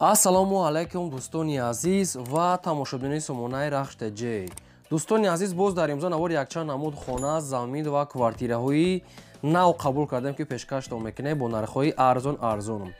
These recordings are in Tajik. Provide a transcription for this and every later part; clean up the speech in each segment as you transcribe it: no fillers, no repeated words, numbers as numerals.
Ассалому алайкум, дӯстони азиз ва тамошобинони сомонаи Рахш ТЖ. Дӯстони азиз, боз дар имзо навори якчанд намуд хона, замин ва квартираҳои нав қабул кардем, ки пешкаштон мекунем бо нархҳои арзон арзон.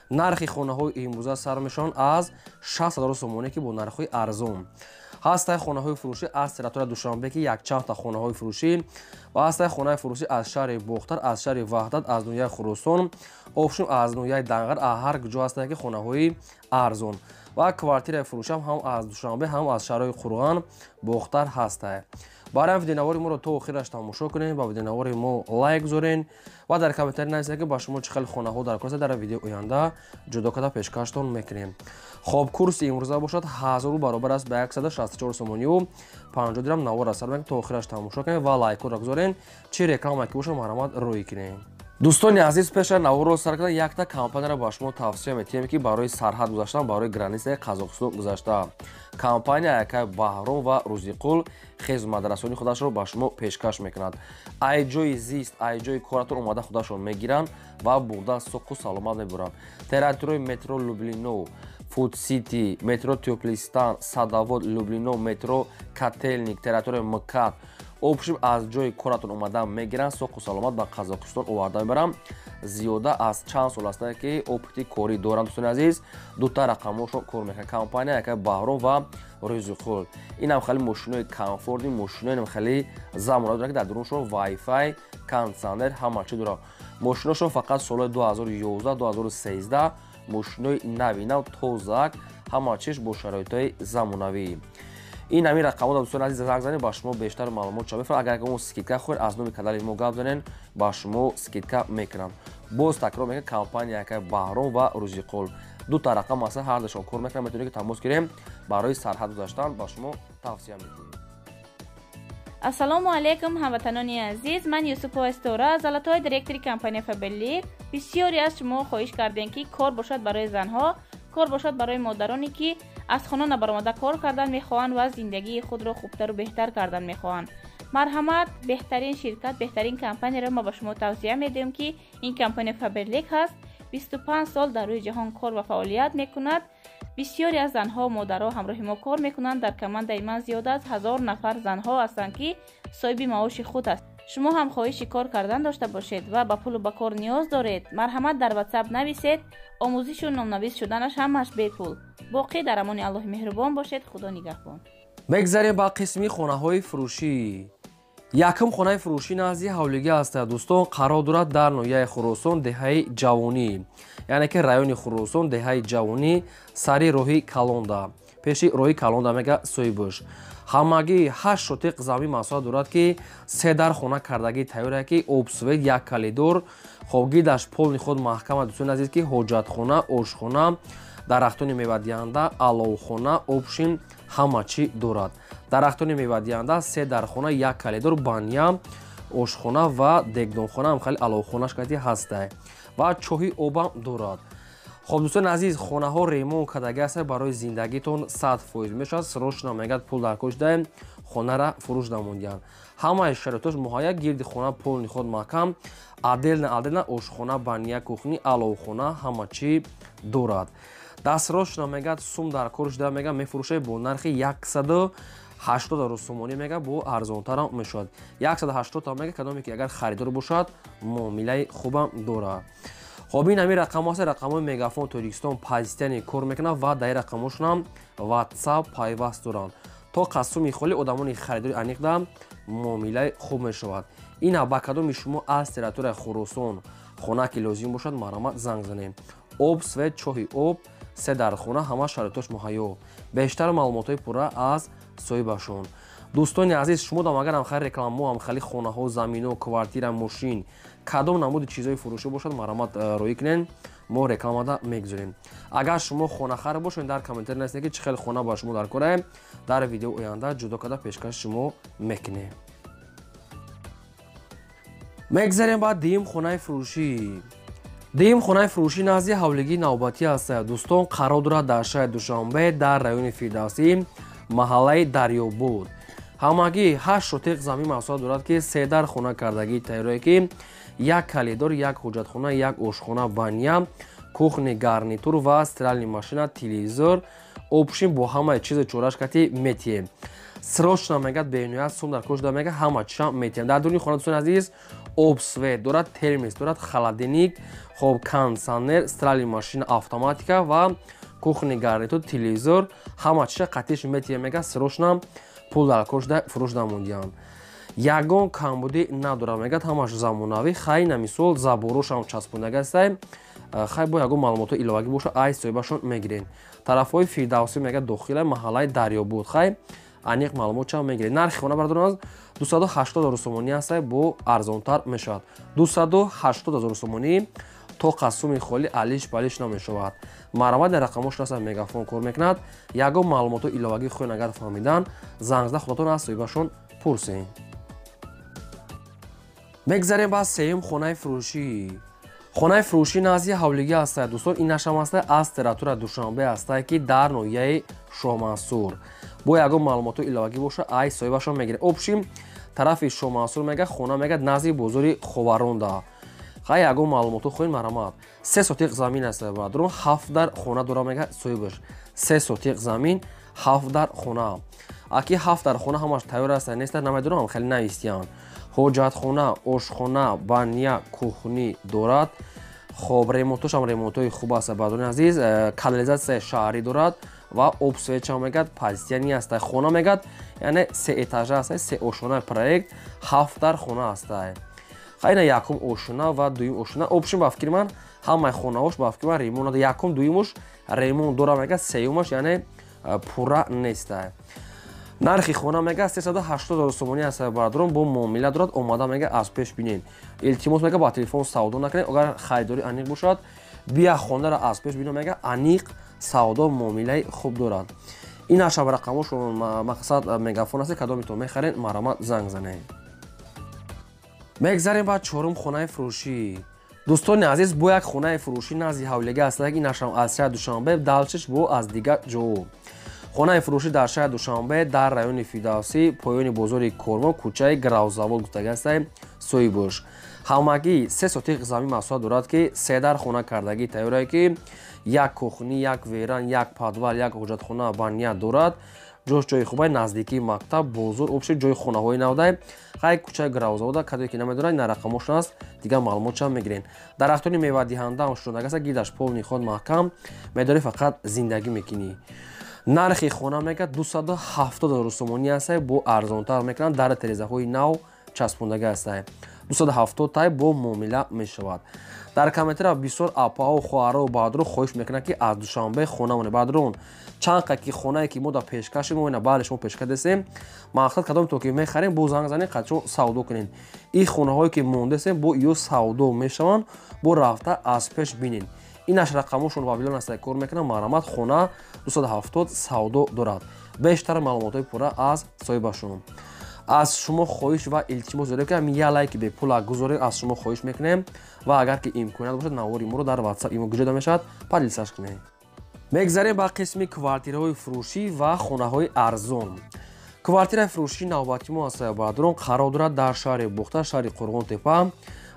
Нархи хонаҳои имрӯза сар мешаванд аз 60 0 сомонӣ, ки бо нархҳои арзон. Ҳастай хонаҳои фурӯшӣ аз территория Душанбе, ки якчандта хонаҳои фурӯшӣ, ва ҳастай хонаи фурӯшӣ аз шаҳри Бохтар, аз шаҳри Ваҳдат, аз ноҳияи Хуросон, обшун аз ноҳияи Данғар, ҳар ҷо ҳастае, ки хонаҳои арзон ва квартираи фурӯшам ҳам аз Душанбе, ҳам аз шаҳрҳои Қурған, Бохтар ҳастай. Барои видеонавори моро то охираш тамошо кунед, ба видеонавори мо лайк гузорен ва дар комментарий нависед, ки ба шумо чӣ хел хонаҳо дар кор, дар видео оянда ҷудо карда пешкаштон мекунем. Хоб, курси имрӯза бошад 1000 рубл, баробар аст ба 164 сомонию 50 дирам. Навор сар мекунем, то охираш тамошо кунед ва лайкҳоро гузорен. Чӣ реклама ки бошад, марҳамат, рӯй кунед. Дӯстони азиз, пеша наворро сар карда якта компанияро ба шумо тавсия метиҳем, ки барои сарҳад гузаштан, барои границаи Қазоқистон гузашта, компания якай Баҳром ва Рӯзиқул хизматрасонии худашро ба шумо пешкаш мекунад. Ай ҷои зист, ай ҷои коратон омада худашон мегиранд ва бурда соқу саломат мебуранд. Территорияи метро Люблино, Фудсити, метро Тёплый Стан, Садовод, Люблино, метро Котельник, территорияи МКАД, общем, аз ҷои коратон омада мегиранд, соқу саломат ба Қазоқистон оварда мебаранд. Зиёда аз чанд сол ҳастанд, ки опыти корӣ доранд. Дӯстони азиз, дута рақамҳошон кор мекунанд, компания якай Баҳром ва Рӯзиқул. Инам хеле мошинои комфортный, мошинои хеле замона доранд, ки дар дуруншон вайфай, кондитсионер, ҳама чи дорад. Мошиношон фақат солҳои 2011, 2013, мошинои нави нав, тозак, ҳама чиз бо шароитҳои замонавӣ. Ин ҳамин рақамҳо, дӯстони азиз, занг занед, ба шумо бештар маълумот шава мефарад. Агар мо скидка хоҳед, аз номи канали мо гап занед, ба шумо скидка мекунам. Боз такрор мекунам, компания якай Баҳром ва Рӯзиқул, дута рақам ҳаста, ҳардашон кор мекунам, метавонед, ки тамос гирем. Барои сарҳад гузаштан ба шумо тавсия медиҳем. Ассалому алайкум, ҳамватанони азиз! Ман Юсупова Истора, золотой директори компания Фаберлик. Бисёре аз шумо хоҳиш кардем, ки кор бошад барои занҳо, кор бошад барои модароне, ки аз хона набаромада кор кардан мехоҳанд ва зиндагии худро хубтару беҳтар кардан мехоҳанд. Марҳамат, беҳтарин ширкат, беҳтарин компанияро ма ба шумо тавсия медиҳем, ки ин компания Фаберлик ҳаст. 25 сол дар рӯи ҷаҳон кор ва фаъолият мекунад. Бисёре аз занҳо, модарҳо ҳамроҳи мо кор мекунанд. Дар командаи ман зиёда аз 1000 нафар занҳо ҳастанд, ки соҳиби маоши худ аст. Шумо ҳам хоҳиши кор кардан дошта бошед ва ба пулу ба кор ниёз доред, марҳамат, дар Ватсап нависед. Омӯзишу номнавис шуданаш ҳамаш бепул. Боқӣ дар амони Аллоҳи меҳрубон бошед. Худо нигаҳбон. Мегзарем ба қисми хонаҳои фурӯшӣ. Якум хонаи фурӯшӣ назди ҳавлигӣ аст, дӯстон, қарор дорад дар ноҳияи Хуросон, деҳаи Ҷавонӣ, яъне ки райони Хуросон, деҳаи Ҷавонӣ, сари роҳи Калонда, пеши роҳи Калонда. Мега соҳибаш, ҳамагӣ 8 шотиқ замин масоҳат дорад, ки се дар хона кардагӣ тайёре, ки об, свет, як коридор. Хоб, гидаш полный худ маҳкама, дӯстони азиз, ки ҳоҷатхона, ошхона, дарахтони мевадиҳанда, аловхона, общем, ҳама чӣ дорад. Дарахтони мевадиҳанда, се дархона, як коридор, баня, ошхона ва дегдонхона, ҳам хеле аловхонаш кати ҳастай ва чоҳи обам дорад. Хоб, дӯстони азиз, хонаҳо ремонт кардаги аст, барои зиндагитон 100% мешавад. Срочно, мегӯяд, пул дар кор шудаем, хонара фурӯш намондиҳанд. Ҳамаи шароитош муҳайя, гирди хона полный худ маҳкам, отдельно отдельно ошхона, баня, кухня, аловхона, ҳама чӣ дорад. Дастрочно, мегӯяд, сум дар кор шуда, мега, мефурӯшад бо нархи 180 000 сомонӣ, мега, бо арзонтарам мешавад, 180, мега. Кадоме ки агар харидор бошад, муомилаи хубам дорад. Хоб, ин ҳамин рақамҳо аст, рақамҳои Мегафон Тоҷикистон постоянно кор мекунад ва дар ин рақамҳошонам Ватсап пайваст доранд. То қасуми холи одамони харидори аниқда муомилаи хуб мешавад. Ина, ба кадоми шумо аз территорияи Хуросон хона ки лозим бошад, марҳамат, занг занем. Об, свет, чоҳи об, се дархона, ҳама шароитош муҳайё. Бештар маълумотҳои пурра аз соҳибашон. Дӯстони азиз, шумо дам агар ҳамхали рекламаҳо, ҳамхали хонаҳо, замино, квартира, мошин, кадом намуди чизҳои фурӯшӣ бошад, марҳамат, роӣ кунед, мо рекламада мегузорем. Агар шумо хонахар бошед, дар комментарий нависед, ки чӣ хел хона ба шумо дар кораем, дар видео оянда ҷудо карда пешкаши шумо мекунем. Мегзарем ба дуюм хонаи фурӯшӣ. Дуюм хонаи фурӯшӣ назди ҳавлигии навбатӣ аст, дӯстон, қарор дорад дар шаҳри Душанбе, дар райони Фирдавсӣ, маҳаллаи Дарёбуд. Ҳамагӣ 8 шотиқ замин масоҳат дорад, ки се дар хона кардагии тайёрое, ки як коридор, як ҳоҷатхона, як ошхона, баня, Кухни гарнитур ва стиральный машина, телевизор, общим бо ҳамаи чизи чораш кати метиҳем. Срочно мегӯяд, бениҳоят сум дар кор шуда, мегӯяд, ҳама чизам метиҳем. Дар дуруни хона, дӯстони азиз, об, свет дорад, термос дорад, холодильник, хоб, кондиционер, стиральный машина, автоматика ва кухни гарнитур, телевизор, ҳама чиза қатиш метиҳем, мегӯяд, срочно пул дар кор шуда, фурӯш намондиҳанд. Ягон камбудӣ надорад, мегӯяд, ҳамаш замонавӣ. Хай, на мисол, заборошам часпондагастай. Хай, бо ягон маълумотҳои иловагӣ боша, ай соҳибашон мегирен. Тарафҳои Фирдавсӣ, мегӯяд, дохила маҳаллаи Дарёбуд. Хай, аниқ маълумот чам мегиред. Нархи хона, бародарон, аз 280 ҳазор сомонӣ ҳастай, бо арзонтар мешавад. 280 ҳазор сомонӣ то қасуми холи алиш балиш намешавад. Марҳамат, дар рақамҳош аст, Мегафон кор мекунад. Ягон маълумотҳои иловагӣ хоҳед агар фаҳмидан, занг зада худатон аз соҳибашон пурсед. Мегзарем ба сеюм хонаи фурӯшӣ. Хонаи фурӯшӣ назди ҳавлигӣ ҳастад, дӯстон. Ин нашам ҳастад аз территория Душанбе ҳастад, ки дар ноҳияи Шоҳмансур. Бо ягон маълумотҳои иловагӣ боша, ай соҳибашон мегиред. Общим тарафи Шоҳмансур, мегӯяд, хона, мегӯяд, назди бозори Ховаронда. Хай, ягон маълумотҳо хоҳед, марҳамат. 3 сотиқ замин аст, бародарон, ҳафт дар хона дора, мегӯяд соҳибаш. 3 сотиқ замин, ҳафт дар хона. Аки ҳафт дар хона ҳамаш тайёр аст, нест, намедонам, хеле навистиянд. Ҳоҷатхона, ошхона, баня, кухни дорад. Хоб, ремонтошам ремонтҳои хуб аст, бародарони азиз. Канализатсияи шаҳрӣ дорад ва об, свет чам, мегӯяд, постоянный аст. Хона, мегӯяд, яъне се этажа аст, се ошонаи проект, ҳафт дар хона ҳастай. Хайна, якум ошона ва дуюм ошона. Общим, ба фикри ман, ҳамаи хонаҳош, ба фикри ман, ремонт, якум, дуюмуш ремонт дора, мегӯяд, сеюмаш яъне пурра нестай. Нархи хона, мега, 380 ҳазор сомонӣ аст, бародарон, бо муомила дорад. Омада, мега, аз пеш бинед. Илтимос, мега, ба телефон савдо накунед. Агар харидорӣ аниқ бошад, бия хонаро аз пеш бино, мега, аниқ савдо муомилаи хуб дорад. Ин ашаб рақамошон, мақсад, Мегафон аст. Кадомитон мехаред, марҳамат, занг занед. Мегзарем ба чорум хонаи фурӯшӣ. Дӯстони азиз, бо як хонаи фурӯшӣ назди ҳавлига аст. Ин ашам аз шаҳри Душанбе, далчиш бо аз дигар ҷо. Хонаи фурӯшӣ дар шаҳри Душанбе, дар райони Фирдавсӣ, поёни бозори Корвон, кӯчаи Гравзавод гуфтагастай соҳибош. Ҳамагӣ 3 сотиқ замин масоҳат дорад, ки се дар хона кардагӣ тайёрае, ки як кухни, як веран, як подвал, як ҳоҷатхона, баня дорад. Ҷош ҷои хубай, наздикии мактаб, бозор, общий ҷои хонаҳои навдай. Хай, кӯчаи Гравзавода, кадое ки намедонад, на рақамошон аст, дигар маълумотшам мегирен. Дарахтони мевадиҳандаам шудагаста, гирдаш полный ход маҳкам, медорӣ, фақат зиндагӣ мекунӣ. Нархи хона, мегӯяд, 270 ҳазор сомонӣ ҳастай, бо арзонтар мекунанд. Дар терезаҳои нав часпондагӣ ҳастай. 270 тай, бо муомила мешавад. Дар комментария бисёр апаҳо, хоҳаро, бародаро хоҳиш мекунанд, ки аз Душанбе хона монед. Бародарон, чанд қа ки хонае ки мо дар пешкашем, мо ина баъде шумо пешкаш дестем, мақсад, кадом то ки мехарем, бо занг занед, қадшо савдо кунед. Ин хонаҳое ки мондесем, бо ё савдо мешаванд, бо рафта аз пеш бинед. Инаш рақамошон вавилон аст, кор мекунам. Марҳамат, хона 270 савдо дорад. Бештар маълумотҳои пурра аз соҳибашон. Аз шумо хоҳиш ва илтимос дорем, ки ҳамин як лайки бепула гузоред, аз шумо хоҳиш мекунем. Ва агар ки имконият бошад, навори моро дар Ватсап имо гуҷода мешавад, поделиться ш кунед. Мегзарем ба қисми квартираҳои фурӯшӣ ва хонаҳои арзон. Квартираи фурӯшии навбати мо аст, бародарон, қарор дорад дар шаҳри Бухта, шаҳри Қурғонтепа,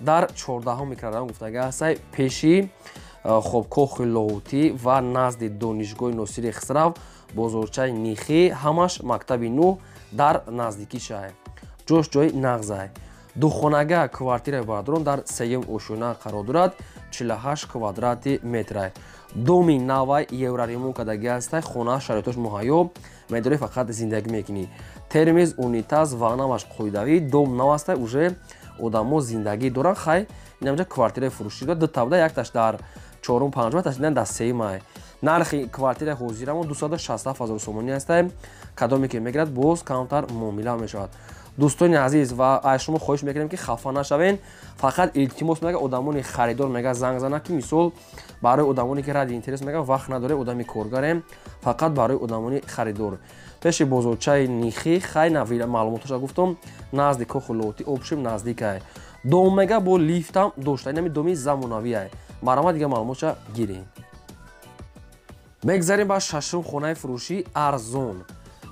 дар 14-ум микрорайон гуфтага ҳастай, пеши, хоб, Кохи Лоҳутӣ ва назди донишгоҳи Носири Хисрав, бозорчаи Нихӣ, ҳамаш мактаби нӯҳ дар наздикишай. Ҷош ҷои нағзай. Духонага квартираи, бародарон, дар сеюм ошёна қарор дорад, 48 квадрати метрай. Доми навай, евроремонт кардагӣ ҳастай. Хона шароитош муҳайё, медорӣ, фақат зиндагӣ мекунӣ. Термос, унитаз, ваннамаш қоидавӣ. Дом нав ҳастай, уже одамо зиндагӣ доранд. Хай, инамҷа квартираи фурӯшӣ дорад, ду табда, якташ дар чорум, панҷум, якташ дар сеюмай. Нархи квартираи ҳозирамо 267 ҳазор сомонӣ ҳастай. Кадоме ки мегирад, боз камтар муомила мешавад. Дӯстони азиз, ва аз шумо хоҳиш мекунем, ки хафа нашавен. Фақат илтимос, мега, одамони харидор, мега, занг занад, ки мисол барои одамоне ки ради интерес, мега, вақт надорем, одами коргарем. Фақат барои одамони харидор, пеши бозорчаи Нихӣ. Хай, маълумоташа гуфтам, назди Кохи Лоҳутӣ, общим наздикай. Дом, мега, бо лифтам дошта, инами доми замонавиай. Марҳамат, дига маълумотша гирем. Мегзарем ба шашум хонаи фурӯшӣ арзон.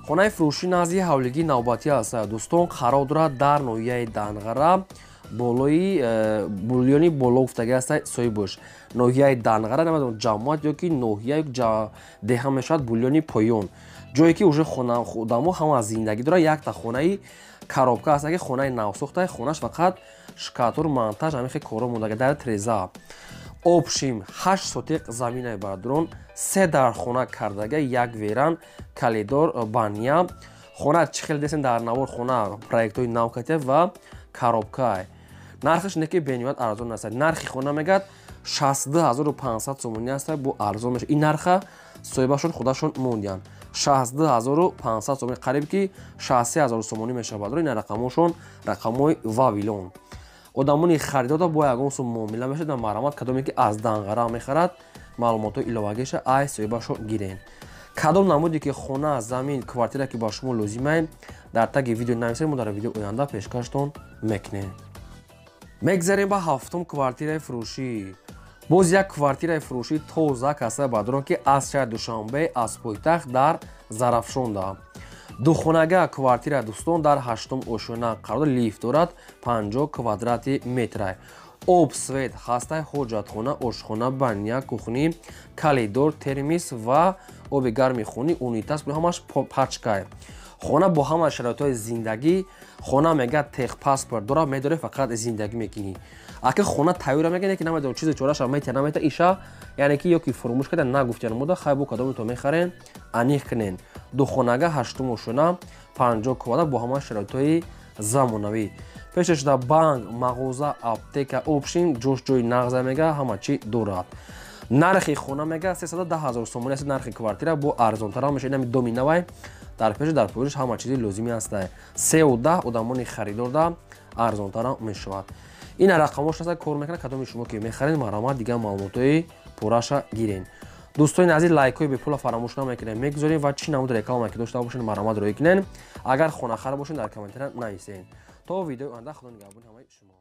Хонаи фурӯшӣ назди ҳавлигии навбатӣ аст, дӯстон, қарор дорад дар ноҳияи Данғара. Болои булёни боло гуфтаги аст соҳибаш. Ноҳияи Данғара, намедонам, ҷамоат ё ки ноҳия деҳа мешавад, булёни поён. Ҷое ки уже одамо ҳама зиндагӣ дорад, якта хонаи коробка аст, ки хонаи навсохта, хонаш фақат шкатур, монтаж, ҳамин хел коро мондаги дар треза. Общим 8 сотиқ заминаи бародарон, 3 дар хона кардага, як веран, коридор, баня. Хона чӣ хел десен дар навор, хона проектҳои нав катия ва коробка. Нархаш не ки бениҳоят арзон аст. Нархи хона мегӯяд 62500 сомонӣ аст, бо арзон мешавад. Ин нарха соҳибашон худашон мондиянд. 62500 сомонӣ, қариб ки 63000 сомонӣ мешавад. Ин рақамошон рақамҳои Вавилон. Одамони харидода бо ягон сум муомила мешавад, марҳамат, кадоме ки аз Данғара мехарад, маълумотҳои иловагиша ай соҳибашон гирен. Кадом намуде ки хона, замин, квартира ки ба шумо лозимае, дар таги видео нависед, мо дар видео оянда пешкаштон мекунем. Мегзарем ба ҳафтум квартираи фурӯшӣ. Боз як квартираи фурӯшӣ тоза каса бародарон, ки аз шаҳри Душанбе, аз пойтахт дар Зарафшонда. Духонага квартира дӯстон дар ҳаштум ошёна қарор, лифт дорад, 50 квадрати метра. Об, свет ҳастай, ҳоҷатхона, ошхона, баня, кухни, коридор, термис ва оби гарми хунӣ, унитаз, ҳамаш пачкай. Хона бо ҳама шароитҳои зиндагӣ, хона мегӯяд техпаспорт дорад, медорӣ фақат зиндагӣ мекунӣ. Аки хона тайёра мегӯяд, ки намедонам чизе чораша мета намета иша, яъне ки ё ки фуромӯш карда нагуфтиян мода, хай бо кадоме то мехарен, аниқ кунен. Духонага ҳаштум ошёна, 50 квадрат бо ҳама шароитҳои замонавӣ. Пешаш да банк, мағоза, аптека, общин, ҷош ҷои нағза мега, ҳама чӣ дорад. Нархи хона мега 310000 сомонӣ аст, нархи квартира бо арзонтар мешавад. Инами доми навай, дар пеш дар поёнаш ҳама чизи лозимӣ аст. 3.10 одамони харидорда арзонтар мешавад. Ин рақамош аст, кор мекунад, кадоми шумо ки мехаред, марҳамат, дигар маълумотҳои пурраша гирен. Дӯстони азиз, лайкҳои бепула фаромӯш намекунем, мегузорем ва чӣ намуд реклама ки дошта бошед, марҳамат рӯй кунед. Агар хонахар бошед, дар комментария нависед. То видеои оянда, Худо нигаҳбони ҳамаи шумо.